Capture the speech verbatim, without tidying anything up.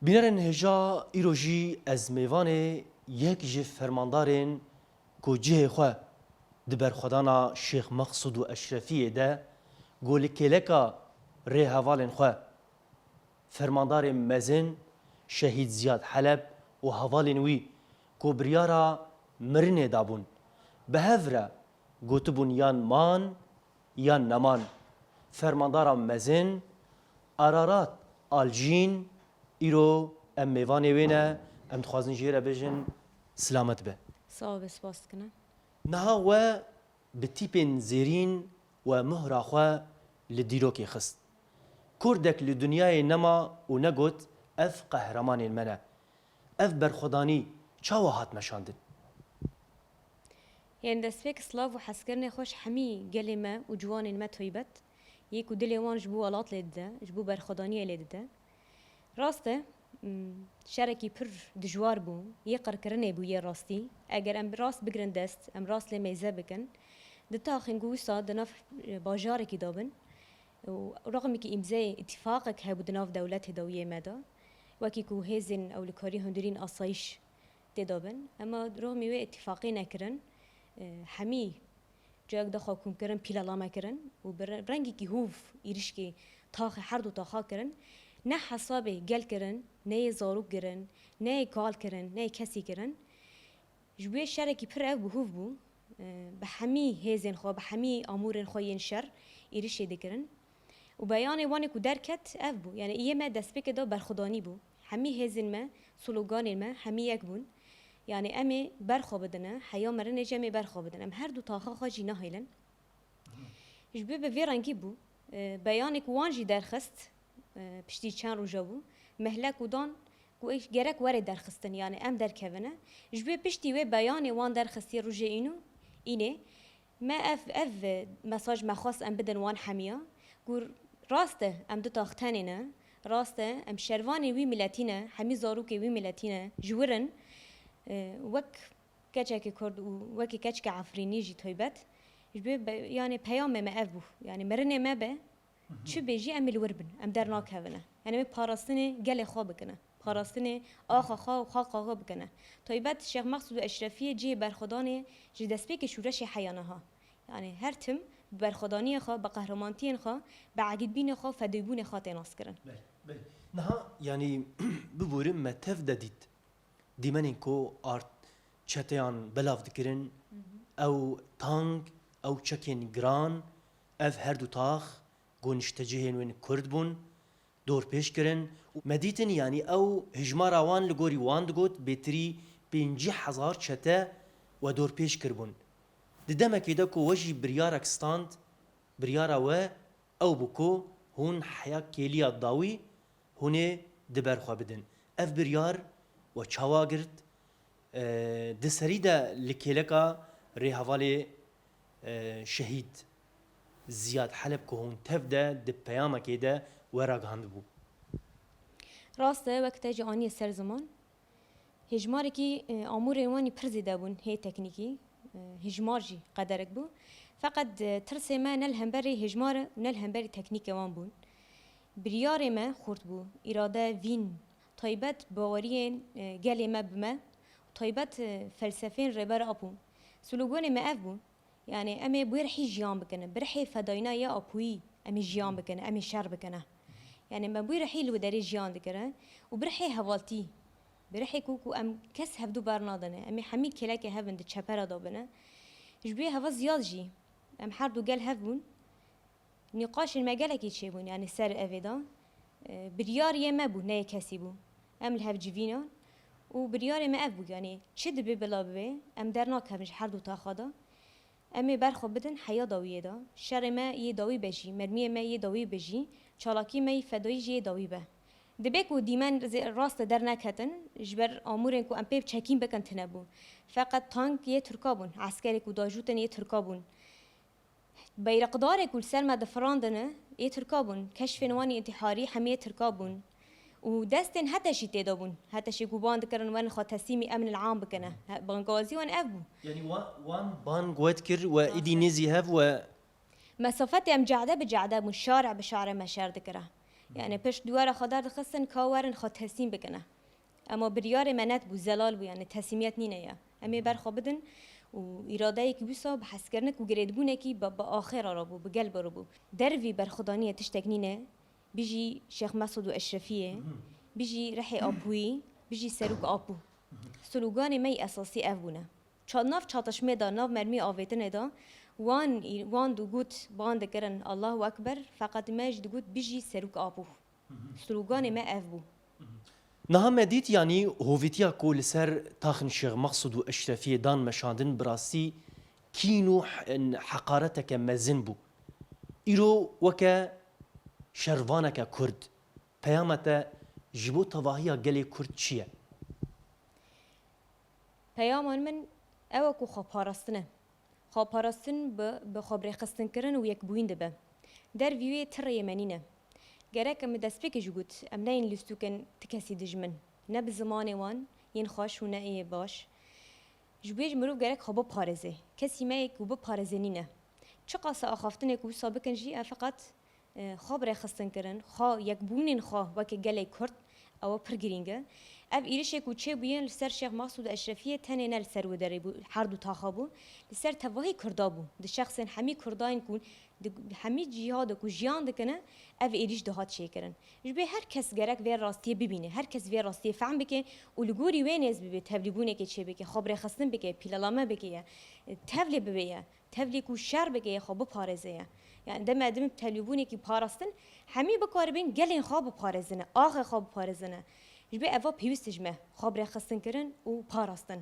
Bînerên hêja, îro jî ez mêvanê yek ji fermandarên ku cihê xwe di berxwedana Şêx Meqsûd û Eşrefiyê de ku li kêleka rêhevalên xwe, fermandarên mezin Şehîd Ziyad Heleb û hevalên wî ku biryara mirinê dabûn, bi hev re gotibûn yan man yan neman. Fermandara mezin Ararat Alcîn îro em mêvanê wê ne, em dixwazin jê re bêjin silamet be. Sağ ol, spas dikinim. Niha we bi tîpên zêrîn we muhra xwe li dîrokê xist. Kurdek li dinyayê nema û negot, ev qehremanên me ne. Ev berxwedanî çawa hat meşandin? Yên destpêk silav û hezkirinê xwe ji hemî gelê me û ciwanên me taybet, yê ku dilê wan ji bo welat lê dide, ji bo berxwedaniyê lê dide. Rast e, m, şerekî pir dijwar bû, yê qirkirinê bû yê rastî. Eger em rast bigirin dest, em rast lê meyze bikin, di taxên ku wisa di nav, e, bajarekî de bin, û rexmekî îmzeyê îtîfaqek hebû di nav dewletê de û yê me de, wekî ku hêzên ewlekarî hundirîn asayîş tê de bin. Ema rexmî wê îtîfaqê nekirin, e, hemî cihek de xwe kom kirin, pîlelame kirin û bi re-, rengekî hûv êrişkê taxê her du taxa kirin. Ne hesabê gel kirin, ne yê zarok kirin, ne yê kal kirin, ne yê kesî kirin. Ji bo yê şerekî pir ev bi hûv bû. E, bi hemî hêzên xwe, bi hemî amûrên xwe yên şer êrişê dikirin. Û beyanê wan ê ku derket ev bû. Yanî yê me destpêkê de berxwedanî bû. Hemî hêzên me, sloganên me, hemî yek bûn. Yanî em ê berxwe bidine, heya mirinê jî em ê berxwe bidin. Em her du taxa xwe jî nahêlin. Ji bo bi vê rengî bû. E, beyanê ku wan jî derxist, e, piştî çend roja bû, mehlek û dan ku ê gerek were derxistin, yanî em derkevine. Ji bo piştî wê beyanê wan derxistî rojê îno, înê, me ev, ev mesaj me xwest em bidin wan hemiya, ku rast e em du tax tenê ne, rast e em şervanê wî miletî ne, hemî zarokê wî miletî ne, ji wir in, e, wek keçekê Kurd û wekî keçikê Efrînî jî taybet, ji bo be-, yanî peyamê me ev bû. Yanî mirinê me be, çi bê jî em ê li wir bin, em dernakevine. Yanî em ê parastinê gelê xwe bikine. Parastinê axa xwe û xalqa xwe bikine. Taybet Şêx Meqsûd û Eşrefiyê cihê berxwedanê ji destpêkê şûreşê heya niha. Yanî her tim bi berxwedaniyê xwe, bi qehremaniyên xwe, bi egîdbînê xwe, fedoybûnê xwe tê naskirin. Belê, belê. Niha, yanî, biborin me tev de dît. Dîmenên ku art çeteyan belav dikirin, ew tank, ew çekên giran, ev her du tax ku niştecihên wên Kurd bûn, dorpêç kirin. Me dîtin, yanî ew hijmara wan li gorî wan digot, bêtirî pêncî hezar çete we dorpêç kiribûn. Di demekê de ku we jî biryarek stand, biryara we ew bû ku hûn heya kêliya dawî hûn ê di ber xwe bidin. Ev biryar we çawa girt? E, di serî de li kêleka rêhevalê, e, şehîd Ziyad Heleb ku hûn tev de di peyamekê de we ragihandibû. Rast e, wek te jî aniye ser ziman. Hêjmarekî, e, amûrên wan jî pir zêde bûn, hê teknîkî, e, hêjmar jî qederek bû. Feqet, e, tirsê me ne li hemberî hêjmar û ne li hemberî teknîkê wan bûn. Biryarê me xurt bû, îrade, vîn, taybet baweriyên, e, gelê me bi me, taybet, e, felsefeyên Rêber Apo. Sloganê me ev bû. Yanî em ê bi wê rihî jiyan bikine. Bi rihê fedayîna yê Apoyî em ê jiyan bikine, em ê şer bikine. Yanî me bi wê rihî li wê derê jiyan dikire û bi rihê hevaltî, bi rihê ku, ku em kes hevdu bernadine, em ê hemî kêlekê hev in di çepera de bine. Ji bo yê heva ziyad jî em her du gel hev bûn. Nîqaşên me gelekî çêbûn, yanî ser evê de, e, biryar yê me bû, ne yê kesî bû. Em li hev civînan û biryarê me ev bû, yanî çi dibe bila bibe, em dernakevin ji her du taxa de. Em ê ber xwe bidin heya dawiyê de. Şerê me yê dawî be jî, mermiyê me yê dawî be jî, çalakî me yê fedayî jî yê dawî be. Dibe ku dîmen zê-, rast e derneketin, ji ber amûrên ku em pê çekîn bikin tune bû. Feqet tank yê Tirka bûn, eskerê ku dajûtin yê Tirka bûn. Beyreqdarê ku li ser me difirandine, yê Tirka bûn. Keşfên wan yê întîharî hemî yê Tirka bûn. Û destên HTŞ'î tê de bûn. HTŞ'ê ku wan dikirin werin xwe teslîmî emnil am bikine. He, bangawazî wan ev bû. Yanî wa-, wan bang we dikir we îdî nêzî hev we. Mesafetê em cehde bi cehde bûn, şare bi şare me şer dikire. Yani pişt dû were xwe derdixistin ka werin xwe teslîm bikine. Ema biryarê me net bû, zelal bû, yani teslîmiyet nîne ya. Em ê ber xwe bidin û îradeyekî wisa bi hezkirinê ku girêdibûnekî bi, bi axê re bû, bi gel re bû. Dervî berxwedaniyê tiştek nîne, bijî Şêx Mesûd û Eşrefiyê, bijî rihê Apûyî, bijî Serok Apû. Sloganê me yî esasî ev bûne. Ça-, nav çatişmê de, nav mermî avêtinê de, wan, wan digot, ban dikirin Allahu Ekber, feqet me jî digot bijî Serok Apû. Sloganê me ev bû. Niha me dît, yanî hovîtiya ku li ser taxên Şêx Mexsûd û Eşrefiyê dan meşandin, bi rastî kîn û he-, heqareteke mezin bû. Îro weke şervaneke Kurd, peyama te ji bo tevahiya gelê Kurd çi ye? Peyaman min ew e ku xweparastin e. Xweparastin bi, bi xwe bi rêxistinkirin û yekbûyîn dibe. Dervî wê ti rêyê me nîne. Gerek em destpêkê jî got, em neyên lîstûkên ti kesî dijmin. Ne bi zimanê wan yên xweş û ne yê baş. Ji bo yê jî mirov gerek xwe biparêze. Kesî me yê ku biparêze nîne. Çiqas axaftinê ku wisa bikin jî, em feqet e, xwe bi rêxistin kirin, xwe yekbûnên xwe weke gelê Kurd, ew pir girîng e. Ev êrişê ku çêbûye li ser Şêx Maqsûd Eşrefiyê tenê ne li ser wê derê bû, her du taxa bû, li ser tevahî Kurda bû. Di şexsên hemî Kurda yên ku di hemî cîha de ku jiyan dikine, ev êrîş dihat çêkirin. Ji bo her kes gerek vê rastiyê bibîne, her kes vê rastiyê fehm bike û li gorî wê nêz bibe, tevlîbûnekê çêbike, xwe bi rêxistin bike, pîlelame bike ye, tevlê bibe ye. Tevlî ku şer bike yê xwe biparêze ye. Yani dema din tevlîbûnekî parastin, hemî bikaribin gelên xwe biparêzine, axê xwe biparêzine. Ji bo eva pêwîst e ji me, xwe bi rêxistin kirin û parastin.